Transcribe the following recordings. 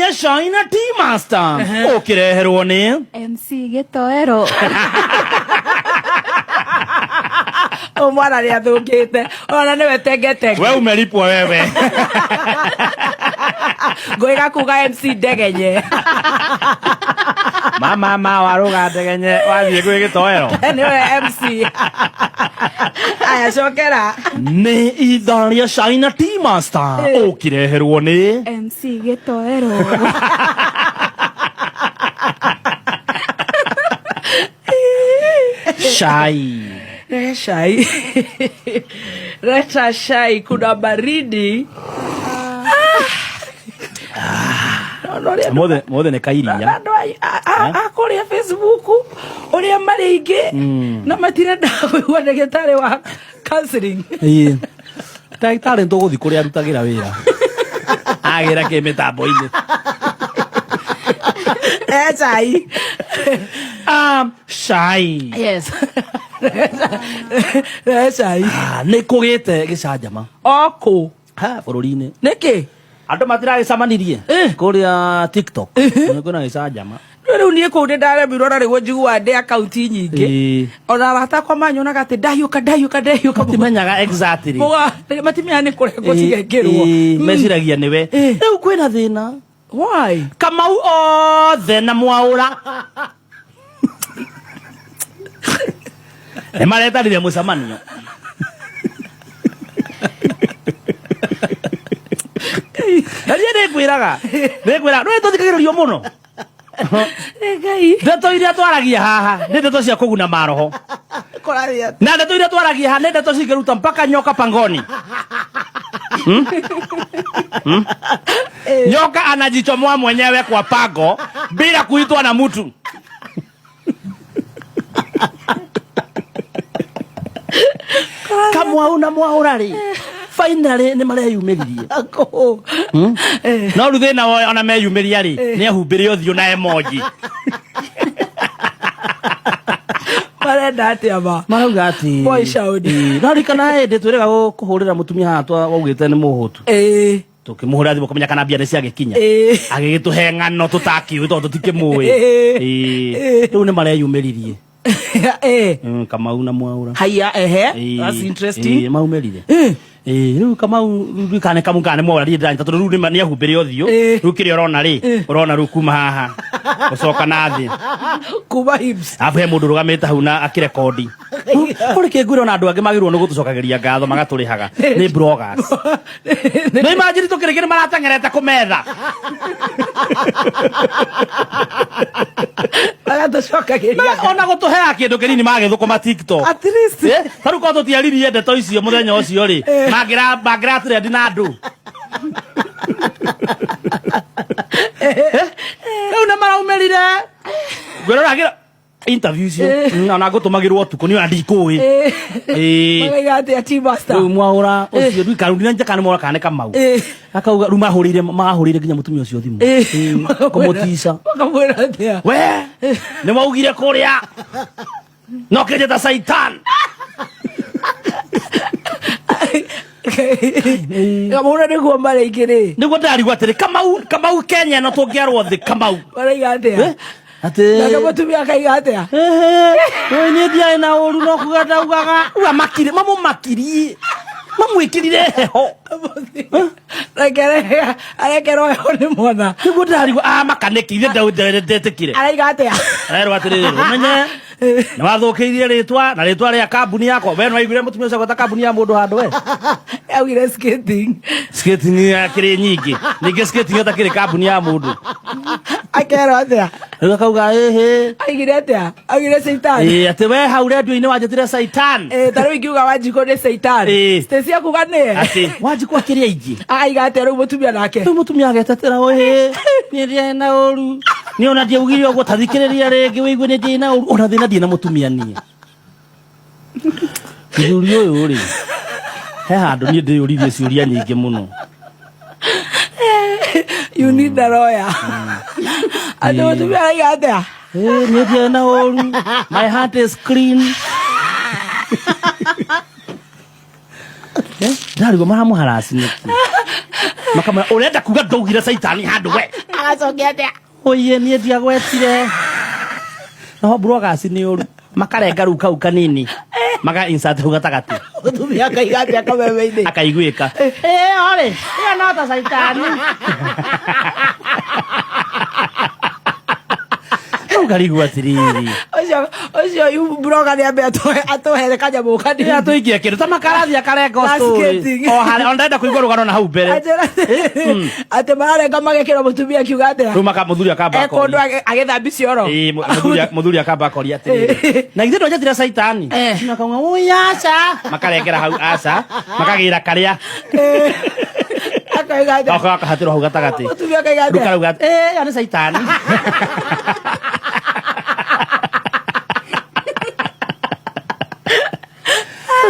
Rĩa cai na Tea Master ũkĩreherwo nĩ MC Gĩtoero. Ũyũ mwana nĩ athũkĩte ona nĩwe tengetenge. We umelipwa wewe. Ngũĩga kuga MC Ndegenye. Mama ma warũga ndegenye wathiĩ gwĩ gĩtoero. Nĩwe MC. Aya cokera. Nĩ ithaa rĩa cai na Tea Master ũkĩreherwo nĩ MC Gĩtoero. Cai. Eh, cai. Leta cai, kuna baridi. Ah. No, no, Mothe mothe nĩ kairia. Andũ a kũrĩa Facebook ũrĩa marĩ aingĩ na matirenda kũigua ndagĩtarĩ wa counseling. Ĩĩ. Ndagĩtarĩ nĩtũgũthiĩ kũrĩa arutagĩra wĩra. Agĩra kĩ mĩtambo-inĩ. Eh, cai. Ah, cai. Yes. Eh, cai. Ah, nĩ kũgĩte gĩcanjama. Okũ. Ha, bũrũri-inĩ. Nĩkĩ? Andũ matiragĩcamanirie Eh. kũrĩa TikTok. Kwĩna gĩcanjama. Rĩu niĩ kũu nĩ ndaremirwo na nĩguo njiguaga ndĩ akaunti nyingĩ. Ĩĩ. Ona arata akwa manyonaga atĩ ndahiũka ndahiũka ndahiũka. Matimenyaga exactly. Matimenyaga nĩ kũrengwo cigekĩrwo. Ĩĩ, meciragia nĩwe. Ĩĩ. Rĩu kwĩna thĩna. Why? Kamau othe na Mwaũra nĩ maretanire mũcemanio. Na niĩ nĩngwĩraga nĩngwĩraga nĩ tũthikagĩrĩrio mũno. Ngai. Ndeto iria twaragia haha nĩ ndeto cia kũguna maroho. Kũraria. Na ndeto iria twaragia haha nĩ ndeto cingĩruta mpaka nyoka pangoni. Hmm? Hmm? Nyoka anajichomoa mwenyewe kwa pango bila kuitwa na mtu. Kamwau na Mwaũra rĩ finally nĩ mareyumĩririe. Kũ. Eh. No rĩu thĩna wa ona meyumĩria rĩ nĩ ahumbĩre ũthiũ na emoji. Marenda atĩa ma? Marauga atĩ Boy child. Ĩĩ, no ririkana hĩndĩ twĩrĩga kũhũrĩra mũtumia haha waugĩte nĩ mũhũtu. Ĩĩ. Tũkĩmũhũrĩra thimũ kũmenya kana mbia nĩ ciagĩkinya. Ĩĩ. Agĩgĩtũhe ng'ano tũtakĩũĩ tondũ tũtikĩmũĩ. Ĩĩ. Ĩĩ. Rĩu nĩ mareyumĩririe. Ĩĩ. Kamau na Mwaũra. Haiya ehe. Ĩĩ. That's interesting. Ĩĩ, maumĩrire. Ĩĩ. Ĩĩ, rĩu Kamau rĩu kana nĩ Kamau kana nĩ Mwaũra ndirĩ ndĩranyita tondũ rĩu nĩ ahumbĩre ũthiũ. Ĩĩ. Rĩu kĩrĩa ũrona rĩ, ũrona rĩu kuma haha gũcoka na thĩ. Kuma hips. Arabu he mũndũ ũrũgamĩte hau na akĩrekondi. Kũrĩ kĩngwĩra ona andũ angĩ magĩrĩirwo nĩ gũtũcokagĩria ngatho magatũrĩhaga nĩ bloggers. Nĩ imagine tũkĩrĩkĩ nĩ marateng'erete kũmetha. Magatũcokagĩria. Ona gũtũheaga kĩndũ kĩnini magĩthũkũma TikTok. At least. Eh, ta rĩu korwo tũtiaririe ndeto icio mũthenya ũcio rĩ, mangĩra mangĩra trend na andũ. Rĩu nĩ maraumĩrire. Ngwĩroragĩra interview icio ona ngũtũmagĩrwo ũtukũ niĩ ona ndikũĩ. Ĩĩ. Maraiga atĩa Tea Master? Rĩu Mwaũra ũcio ndui kana ndina kana Mwaũra kana nĩ Kamau. Ĩĩ. Akauga rĩu mahũrĩire mahũrĩire nginya mũtumia ũcio thimũ. Ĩĩ. Kũmũtica. Makamwĩra atĩa? We nĩ waugire kũrĩa no kĩnjĩta Saitan. Kamũra nĩguo marĩ aingĩ rĩ. Nĩguo ndĩrarigwo atĩrĩ Kamau Kamau Kenya ĩno tũngĩarwo thĩ Kamau. Maraiga atĩa? Atĩ Nake mũtumia akaiga atĩa? Ĩĩ niĩ ndiarĩ na ũru no kuga ndaugaga. Rĩu amakire mamũmakirie mamwĩkĩrire heho. Reke arekerwo heho nĩ mwana. Nĩguo ndĩrarigwo amaka nĩkĩ ithe ndetĩkire. Araiga atĩa? Arerwo atĩrĩrĩ ũmenye nĩ wathũkĩirie rĩtwa na rĩtwa rĩa kambuni yakwa. We nĩwaiguire mũtumia ũcio agweta kambuni ya mũndũ handũ we? Augire skating. Skating akĩrĩ nyingĩ. Ningĩ skating ĩtakĩrĩ kambuni ya mũndũ. Akerwo atĩa? Rĩu akauga ĩhĩ. Aigire atĩa? Augire Satan. Ĩĩ atĩ we hau rendio-inĩ wanjĩtire Satan. Ĩĩ ta rĩu ingiuga Wanjikũ nĩ Satan. Ĩĩ. Stacy akuga nĩye. Atĩ Wanjikũ akĩrĩ aingĩ. Akaiga atĩa rĩu mũtumia nake? Rĩu mũtumia agetetera ĩhĩ niĩ ndiarĩ na ũru. Niĩ ona ndiaugire ũguo ta thikĩrĩria rĩngĩ wĩigue nĩ ndirĩ na ũru. Ona thĩna ndirĩ na mũtumia niĩ. Mũthuri ũyũ rĩ, he handũ niĩ ndĩyũririe ciũria nyingĩ mũno. You need a lawyer. Atĩ mũtumia araiga atĩa? Ĩĩ niĩ ndiarĩ na ũru. My heart is clean. Ndarigwo maramũharasi nĩkĩ makamwĩra ũrenda kuga ndaugire caitani handũ we. Agacokia atĩa? Oye niĩ ndiagwetire naho bloggers nĩ ũru makarenga rĩu kau kanini maka insert hau gatagatĩ. Mũtumia akaiga atĩa kameme-inĩ? Akaiguĩka ĩyo rĩ ĩyo no ta caitani rĩu ngarigwo atĩrĩrĩ. Ũcio ũcio yu blogger nĩ ambe atũhere kanyamũ kanini. Atũikie kĩndũ ta makarathi akarenga story. Gasketing. O harĩa ona ndenda kũigua rũgano na hau mbere. Anjĩra atĩ mararenga magekĩra mũtumia akiuga atĩa? Rĩu maka mũthuri akamba E kũndũ akoria. Agĩthambia cioro. Ĩĩ, mũthuri akamba akoria atĩrĩrĩ, na githĩ ndwanjĩtire caitani? Makauga ũi aca, makarengera hau aca makagĩra karĩa. Akaiga atĩa? Gaka gakahatĩrwo hau gatagatĩ. Mũtumia akaiga Rĩu atĩa? karauga atĩ ĩĩ ĩyo nĩ caitani.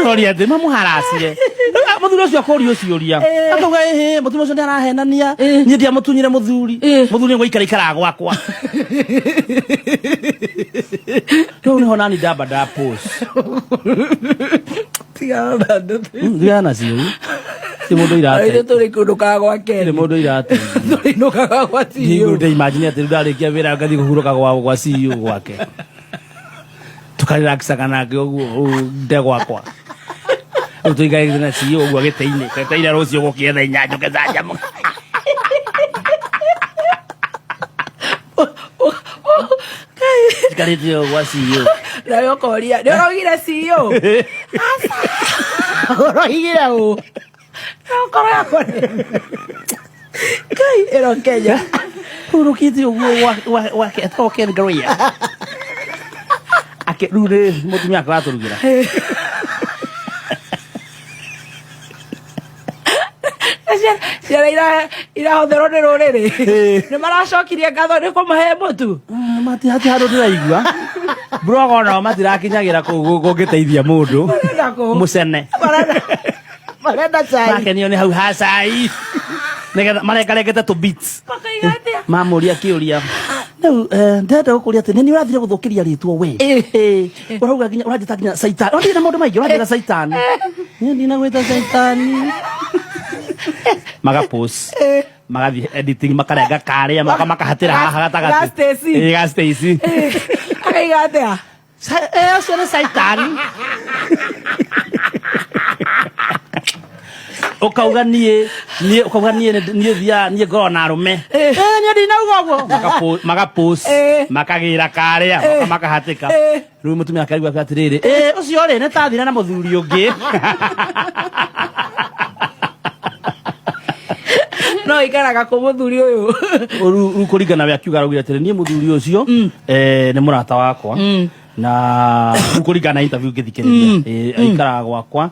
Roria atĩ mamũharacire. Mũthuri ũcio akũrio ciũria akauga ĩhĩ mũtumia ũcio nĩarahenania, niĩ ndiamũtunyire mũthuri, mũthuri nĩ gũikara ikaraga gwakwa. Rĩu nĩho nani ndamba ndapose. Tigana na ndeto. Ndigana nacio ti mũndũ irate. Ithuĩ tũrĩ kũinũkaga gwa Ken. Nĩ mũndũ irate. Tũrĩ inũkaga gwa CEO. Ndĩ imagine atĩ rĩu ndarĩkia wĩra ngathiĩ kũhurũka gwa CEO gwake tukarelaxaga nake ũguo ũũ nde gwakwa rĩu tũikarĩte na CEO ũguo gĩtĩ-inĩ tweteire rũciũ gũkĩe thaa inya njũke canjamũke. Njikarĩte ũguo gwa CEO. Nawe ũkoria nĩ ũraugire CEO? Aca. Ũroigire ũ? Ũkorwo yakwa Ngai ĩro Kenya. Hurũkĩte ũguo gwake etagwo Ken Garoya ake rĩu nĩ mũtumia wake watũrugĩra. Ciana irahũthĩrwo nĩ rũrĩrĩ nĩ maracokirie ngatho nĩ kũmahe mũtu. Mati hati handũ ndĩraigua blog onao matirakinyagĩra kũu kũngĩteithia mũndũ. Marenda kũ? Mũcene. Marenda cai. Makenio nĩ hau ha cai nĩgetha marengarengete tũ beats. Makaiga atĩa? Mamũria kĩũria rĩu ndĩrenda gũkũria atĩ nĩ niĩ ũrathire gũthũkĩria rĩtwa we. Ũrauga nginya ũranjĩta nginya caitani ũndigire na maũndũ maingĩ ũranjĩta caitani niĩ ndinagwĩta caitani. Magapose magathiĩ editing makarenga karĩa moka makahatĩra haha gatagatĩ. Ga Stacy. Ĩĩ, ga Stacy. Akaiga atĩa? Ũcio nĩ caitani. Ũkauga niĩ ũkauga niĩ thiaga niĩ ngoragwo na arũme. Niĩ ndinauga ũguo. Magapose makagĩra karĩa moka makahatĩka. Rĩu mũtumia akaigua atĩrĩrĩ, ũcio rĩ nĩ tathire na mũthuri ũngĩ. No ikaraga kũ mũthuri ũyũ? Rĩu kũringana na we akiuga araugire atĩrĩ niĩ mũthuri ũcio nĩ mũrata wakwa na rĩu kũringana na interview ngĩthikĩrĩria aikaraga gwakwa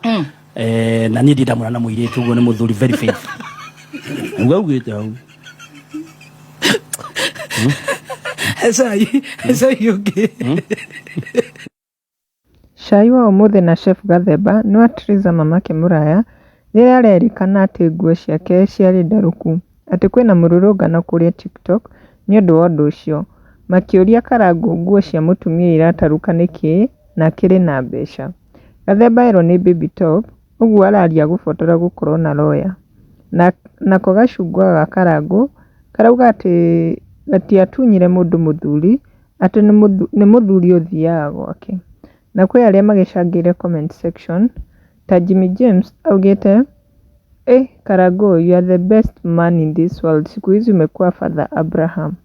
na niĩ ndindamũra na mũirĩtu ũguo nĩ mũthuri very faithful nĩguo augĩte hau. Cai cai ũngĩ. Cai wa ũmũthĩ na Chef Gathemba nĩ wa Triza mamake Mũraya rĩrĩa arerĩkana atĩ nguo ciake ciarĩ ndarũku, atĩ kwĩna mũrũrũngano kũrĩa TikTok nĩũndũ wa ũndũ ũcio, makĩũria Karangũ nguo cia mũtumia iratarũka nĩkĩ na akĩrĩ na mbeca. Gathemba erwo nĩ Baby Top ũguo araria gũbotora gũkorwo na lawyer. Na nako gacungwa ga Karangũ karauga atĩ gatiatunyire mũndũ mũthuri, atĩ nĩ mũthuri ũthiaga gwake. Na kwĩ arĩa magĩcangĩire comment section ta Jimmy James augĩte Karangũ, you are the best man in this world, siku hizi umekuwa Father Abraham.